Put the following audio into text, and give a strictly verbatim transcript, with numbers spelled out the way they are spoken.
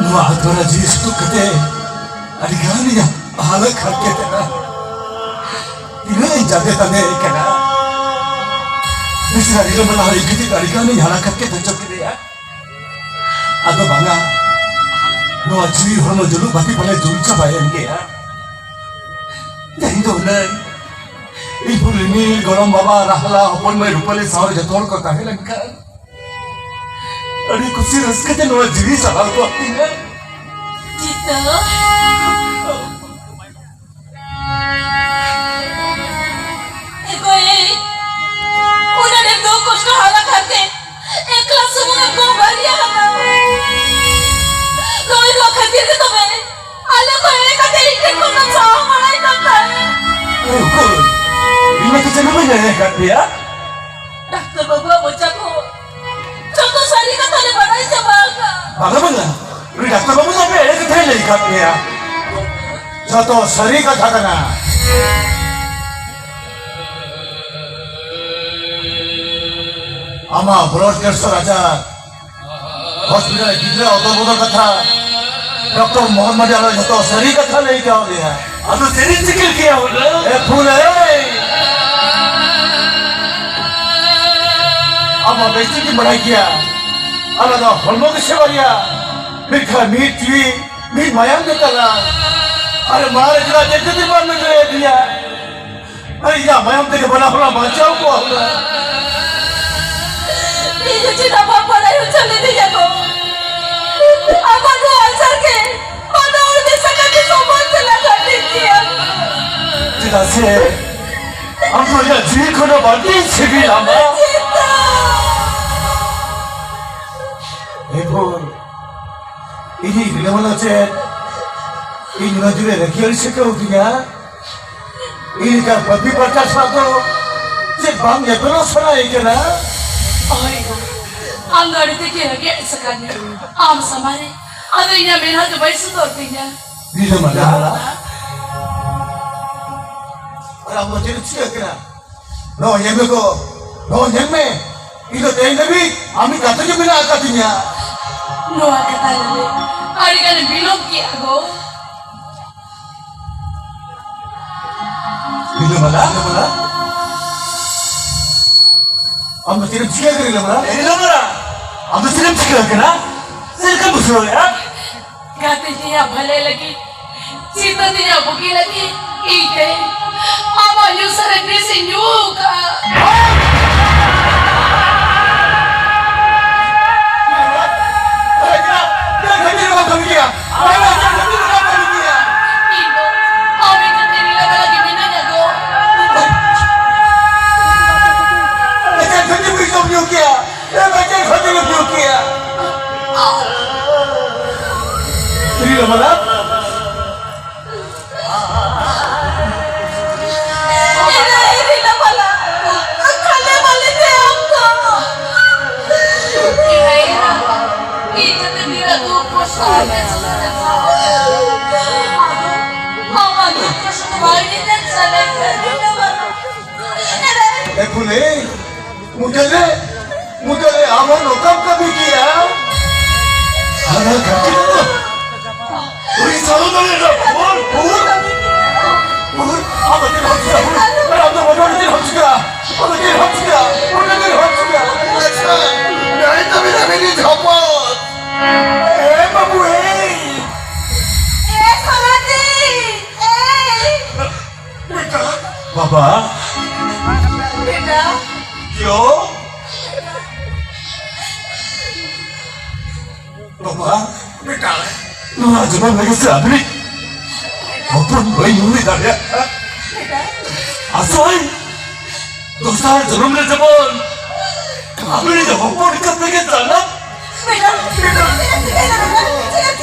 ᱱᱚᱣᱟ ᱟᱛᱳ ᱨᱮ ᱡᱤᱣᱤ ᱥᱩᱛᱩᱜ ᱠᱟᱛᱮ ᱟᱹᱰᱤ ᱜᱟᱱ ᱤᱧᱟᱹᱜ ᱦᱟᱞᱚᱛ ᱦᱟᱨᱠᱮᱛ ᱮᱱᱟ᱾ ᱛᱤᱱᱟᱹᱜ ᱤᱧ ᱡᱟᱸᱜᱮ ᱛᱟᱸᱜᱮ ᱠᱟᱱᱟ᱾ ᱵᱤᱪᱟᱹᱨ ᱨᱤᱞᱟᱹᱢᱟᱞᱟ ᱦᱚᱸ ᱤᱧ ᱠᱷᱟᱹᱛᱤᱨ ᱟᱹᱰᱤ ᱜᱟᱱ ᱤᱧ ᱦᱟᱞᱚᱛ ᱦᱟᱨᱠᱮᱛ ᱦᱚᱪᱚ ᱠᱮᱫᱮᱭᱟ᱾ ᱟᱫᱚ ᱵᱟᱝᱟ, ᱱᱚᱣᱟ ᱡᱤᱣᱤ ᱦᱚᱲᱢᱚ ᱡᱩᱞᱩᱜ ᱵᱟᱹᱛᱤ ᱯᱟᱞᱮ ᱡᱩᱞ ᱪᱟᱵᱟᱭᱮᱱ ᱜᱮᱭᱟ᱾ ᱛᱮᱦᱮᱧ ᱫᱚ ᱦᱩᱱᱟᱹᱝ ᱤᱧ ᱵᱩ ᱨᱤᱢᱤᱞ, ᱜᱚᱲᱚᱢ ᱵᱟᱵᱟ, ᱨᱟᱦᱞᱟ, ᱦᱚᱯᱚᱱ ᱢᱟᱹᱭ ᱨᱩᱯᱟᱹᱞᱤ ᱥᱟᱶ ᱡᱚᱛᱚ ᱦᱚᱲ ᱠᱚ ᱛᱟᱦᱮᱸ ᱞᱮᱱᱠᱷᱟᱱ ᱟᱹᱰᱤ ᱠᱩᱥᱤ ᱨᱟᱹᱥᱠᱟᱹ ᱛᱮ ᱱᱚᱣᱟ ᱡᱤᱣᱤ ᱪᱟᱞᱟᱣ ᱠᱚᱜ ᱛᱤᱧᱟ᱾ ᱪᱤᱛᱟᱹ᱾ ᱮ ᱜᱚᱭ, ᱩᱱᱟᱹᱜ ᱰᱷᱮᱨ ᱫᱩᱠ ᱠᱚᱥᱴᱚ ᱦᱟᱞᱟ ᱠᱟᱛᱮ ᱮᱠᱞᱟ ᱥᱩᱢᱩᱝ ᱮᱢ ᱜᱚ ᱵᱟᱨᱭᱟ ᱟᱠᱟᱱᱟ᱾ ᱱᱚᱜᱼᱚᱭ ᱱᱚᱣᱟ ᱠᱷᱟᱹᱛᱤᱨ ᱜᱮ ᱛᱚᱵᱮ ᱟᱞᱮ ᱠᱚ ᱮᱲᱮ ᱠᱟᱛᱮ ᱤᱧ ᱴᱷᱮᱱ ᱠᱷᱚᱱ ᱫᱚᱢ ᱥᱟᱦᱟ ᱵᱟᱲᱟᱭ ᱠᱟᱱ ᱛᱟᱦᱮᱸ᱾ ᱮ ᱩᱠᱩᱨ, ᱤᱧ ᱢᱟ ᱪᱮᱫ ᱦᱚᱸ ᱵᱟᱹᱧ ᱮᱲᱮ ᱟᱠᱟᱫ ᱯᱮᱭᱟ᱾ ᱰᱟᱠᱛᱟᱨ ᱵᱟᱹᱵᱩᱣᱟᱜ ᱢᱚᱪᱟ ᱠᱷᱚᱱ ᱡᱚᱛᱚ ᱥᱟᱹᱨᱤ ᱠᱟᱛᱷᱟ ᱞᱮ ᱵᱟᱰᱟᱭ ᱪᱟᱵᱟ ᱟᱠᱟᱫ᱾ ᱵᱟᱝᱟ, ᱵᱟᱝᱟ, ᱩᱱᱤ ᱰᱟᱠᱛᱟᱨ ᱵᱟᱹᱵᱩ ᱫᱚ ᱟᱯᱮ ᱮᱲᱮ ᱠᱟᱛᱷᱟᱭ ᱞᱟᱹᱭ ᱟᱠᱟᱫ ᱯᱮᱭᱟ᱾ ᱡᱚᱛᱚ ᱥᱟᱹᱨᱤ ᱠᱟᱛᱷᱟ ᱠᱟᱱᱟ᱾ ᱟᱢᱟᱜ ᱵᱞᱟᱰ ᱠᱮᱱᱥᱟᱨ ᱟᱡᱟᱨ, ᱦᱚᱥᱯᱤᱴᱟᱞ ᱨᱮ ᱜᱤᱫᱽᱨᱟᱹ ᱚᱫᱚᱞ ᱵᱚᱫᱚᱞ ᱠᱟᱛᱷᱟ, ᱰᱚᱠᱴᱚᱨ ᱢᱳᱦᱚᱱ ᱢᱟᱨᱰᱤ ᱟᱞᱮ ᱡᱚᱛᱚ ᱥᱟᱹᱨᱤ ᱠᱟᱛᱷᱟ ᱞᱟᱹᱭ ᱠᱟᱣ ᱞᱮᱭᱟ᱾ ᱟᱫᱚ ᱪᱮᱫ ᱮᱢ ᱪᱤᱠᱟᱹ ᱠᱮᱭᱟ ᱦᱩᱱᱟᱹᱝ? ᱮ ᱯᱷᱩᱞ, ᱮᱭ! ᱟᱢ ᱢᱟ ᱵᱮᱥ ᱴᱷᱤᱠ ᱜᱮᱢ ᱵᱟᱲᱟᱭ ᱜᱮᱭᱟ, ᱟᱞᱮ ᱫᱚ ᱦᱚᱲᱢᱚ ᱜᱮ ᱥᱮ ᱵᱟᱨᱭᱟ, ᱢᱮᱱᱠᱷᱟᱱ ᱢᱤᱫ ᱡᱤᱣᱤ, ᱢᱤᱫ ᱢᱟᱭᱟᱢ ᱜᱮ ᱛᱟᱞᱟᱝ᱾ ᱟᱨ ᱢᱟ ᱨᱮ ᱪᱮᱫᱟᱜ ᱪᱮᱫ ᱠᱷᱟᱹᱛᱤᱨ ᱵᱟᱢ ᱢᱮᱱ ᱫᱟᱲᱮᱭᱟᱫᱤᱧᱟ? ᱟᱨ ᱤᱧᱟᱹᱜ ᱢᱟᱭᱟᱢ ᱛᱮᱜᱮ ᱵᱟᱱᱟ ᱦᱚᱲ ᱵᱟᱧᱪᱟᱣ ᱠᱚᱣᱟ ᱦᱩᱱᱟᱹᱝ᱾ ᱤᱧ ᱪᱮᱫᱟᱜ ᱵᱟᱢ ᱵᱟᱲᱟᱭ ᱦᱚᱪᱚ ᱞᱤᱫᱤᱧᱟ ᱜᱚ? ᱟᱢᱟᱜ ᱱᱚᱣᱟ ᱟᱡᱟᱨ ᱜᱮ ᱵᱟᱱᱟ ᱦᱚᱲ ᱢᱮᱥᱟ ᱠᱟᱛᱮ ᱥᱚᱢᱟᱡᱽ ᱪᱟᱞᱟᱜ ᱠᱟᱱ ᱛᱤᱧ ᱜᱮᱭᱟ᱾ ᱪᱮᱫᱟᱜ ᱥᱮ ᱟᱢ ᱫᱚ ᱤᱧᱟᱹᱜ ᱡᱤᱣᱤ ᱠᱷᱚᱱ ᱦᱚᱸ ᱵᱟᱹᱲᱛᱤᱧ ᱥᱤᱵᱤᱞᱟᱢᱟ᱾ ᱪᱮᱫᱟᱜ? ᱮ ᱵᱷᱩᱞ, ᱤᱧᱤᱡ ᱨᱤᱞᱟᱹᱢᱟᱞᱟ ᱪᱮᱫ ᱤᱧ ᱱᱚᱣᱟ ᱡᱩᱜᱽ ᱨᱮ ᱨᱟᱹᱜᱤ ᱟᱹᱲᱤᱥ ᱮ ᱟᱹᱭᱠᱟᱹᱣ ᱫᱤᱧᱟ? ᱤᱧ ᱞᱮᱠᱟ ᱯᱟᱹᱯᱤ ᱯᱟᱨᱪᱟ ᱥᱟᱶ ᱫᱚ ᱪᱮᱫ ᱵᱟᱝ ᱧᱮᱯᱮᱞᱚᱜ ᱥᱟᱱᱟᱭᱮ ᱠᱟᱱᱟ? ᱦᱳᱭ ᱜᱳ, ᱟᱢ ᱫᱚ ᱟᱹᱰᱤ ᱛᱮᱫ ᱜᱮ ᱨᱟᱹᱜᱤ ᱟᱹᱲᱤᱥ ᱟᱠᱟᱫ ᱢᱮᱭᱟ᱾ ᱟᱢ ᱥᱟᱢᱟᱝ ᱨᱮ ᱟᱫᱚ ᱤᱧᱟᱹᱜ ᱢᱮᱫᱦᱟ ᱫᱚ ᱵᱟᱭ ᱥᱚᱫᱚᱨ ᱛᱤᱧᱟ᱾ ᱨᱤᱞᱟᱹᱢᱟᱞᱟ, ᱟᱨ ᱟᱢ ᱫᱚ ᱪᱮᱫ ᱮᱢ ᱪᱤᱠᱟᱹᱜ ᱠᱟᱱᱟ? ᱱᱚᱜᱼᱚᱭ ᱧᱮᱞ ᱢᱮ ᱜᱳ, ᱱᱚᱜᱼᱚᱭ ᱧᱮᱞ ᱢᱮ, ᱤᱧ ᱫᱚ ᱛᱮᱦᱮᱧ ᱫᱷᱟᱹᱵᱤᱡ ᱟᱢᱤᱡ ᱜᱟᱛᱮ ᱜᱮ ᱢᱮᱱᱟᱜ ᱟᱠᱟᱫᱤᱧᱟ᱾ ᱱᱚᱣᱟ ᱠᱟᱛᱷᱟ ᱞᱟᱹᱭ ᱟᱹᱰᱤ ᱜᱟᱱ ᱵᱤᱞᱚᱢ ᱠᱮᱜᱼᱟ ᱜᱳ᱾ ᱨᱤᱞᱟᱹᱢᱟᱞᱟ, ᱨᱤᱞᱟᱹᱢᱟᱞᱟ, ᱟᱢ ᱫᱚ ᱪᱮᱫ ᱮᱢ ᱪᱤᱠᱟᱹ ᱠᱟᱱᱟ ᱨᱤᱞᱟᱹᱢᱟᱞᱟ? ᱨᱤᱞᱟᱹᱢᱟᱞᱟ, ᱟᱢ ᱫᱚ ᱪᱮᱫ ᱮᱢ ᱪᱤᱠᱟᱹ ᱠᱟᱱᱟ? ᱪᱮᱫ ᱞᱮᱠᱟᱢ ᱵᱩᱡᱷᱟᱹᱣᱮᱫᱼᱟ? ᱜᱟᱛᱮ ᱛᱤᱧᱟᱹ ᱵᱷᱟᱞᱮ ᱞᱟᱹᱜᱤᱫ, ᱪᱮᱛᱟᱱ ᱛᱤᱧᱟᱹ ᱵᱩᱜᱤ ᱞᱟᱹᱜᱤᱫ, ᱤᱧ ᱛᱮ ᱟᱢᱟᱜ ᱧᱩ ᱥᱟᱨᱮ ᱵᱤᱥ ᱤᱧ ᱧᱩ ᱠᱟᱜᱼᱟ᱾ ᱤᱧ ᱫᱚ ᱟᱢ ᱤᱧ ᱠᱟᱛᱮ ᱨᱤᱞᱟᱹ ᱵᱟᱞᱟ ᱜᱮ ᱢᱤᱱᱟᱹᱧᱟ ᱜᱳ᱾ ᱨᱤᱞᱟᱹᱢᱟᱞᱟ, ᱮ ᱯᱷᱩᱞᱮ, ᱢᱩᱪᱟᱹᱫ ᱨᱮ, ᱢᱩᱪᱟᱹᱫ ᱨᱮ ᱟᱢ ᱦᱚᱸ ᱱᱚᱝᱠᱟᱢ ᱠᱟᱹᱢᱤ ᱠᱮᱭᱟ? ᱦᱟᱱᱟ ᱜᱷᱟᱹᱴᱤ ᱫᱚ ᱩᱱᱤ ᱥᱟᱞᱚ ᱫᱚ ᱞᱮ ᱨᱚᱯᱚᱲ, ᱩᱨ, ᱩᱨ, ᱟᱢ ᱫᱚ ᱪᱮᱫ ᱦᱚᱸ ᱪᱤᱠᱟ, ᱩᱨ, ᱟᱢ ᱫᱚ ᱢᱚᱴᱚᱨ ᱪᱮᱫ ᱦᱚᱸ ᱪᱤᱠᱟ, ᱟᱢ ᱫᱚ ᱪᱮᱫ ᱦᱚᱸ ᱪᱤᱠᱟ, ᱩᱨ, ᱪᱮᱫ ᱦᱚᱸ ᱪᱤᱠᱟ᱾ ᱟᱪᱪᱷᱟ, ᱱᱟᱭ ᱛᱟᱵᱤᱱ ᱟᱵᱤᱱ ᱨᱤᱱ ᱦᱚᱯᱚᱱ᱾ ᱮ ᱵᱟᱹᱵᱩ, ᱮᱭ᱾ ᱮ ᱥᱚᱨᱚᱛᱤ, ᱮᱭ᱾ ᱵᱮᱴᱟ᱾ ᱵᱟᱵᱟ᱾ ᱵᱮᱴᱟ᱾ ᱭᱳ᱾ ᱵᱟᱵᱟ, ᱵᱮᱴᱟ, ᱱᱚᱣᱟ ᱡᱚᱱᱚᱢ ᱞᱟᱹᱜᱤᱫ ᱥᱮ ᱟᱵᱤᱱᱤᱡ ᱦᱚᱯᱚᱱ ᱵᱟᱹᱧ ᱦᱩᱭ ᱫᱟᱲᱮᱭᱟᱜᱼᱟ᱾ ᱟᱥᱚᱜ ᱟᱹᱧ ᱫᱚᱥᱟᱨ ᱡᱚᱱᱚᱢ ᱨᱮ ᱡᱮᱢᱚᱱ ᱟᱵᱤᱱᱤᱡ ᱦᱚᱯᱚᱱ ᱠᱟᱛᱮ ᱜᱮ ᱡᱟᱱᱟᱢ᱾ ᱵᱮᱴᱟ, ᱵᱮᱴᱟ, ᱪᱮᱫ ᱮᱢ ᱪᱤᱠᱟᱹᱭᱮᱫᱟ ᱵᱮᱴᱟ? ᱪᱮᱫ ᱮᱢ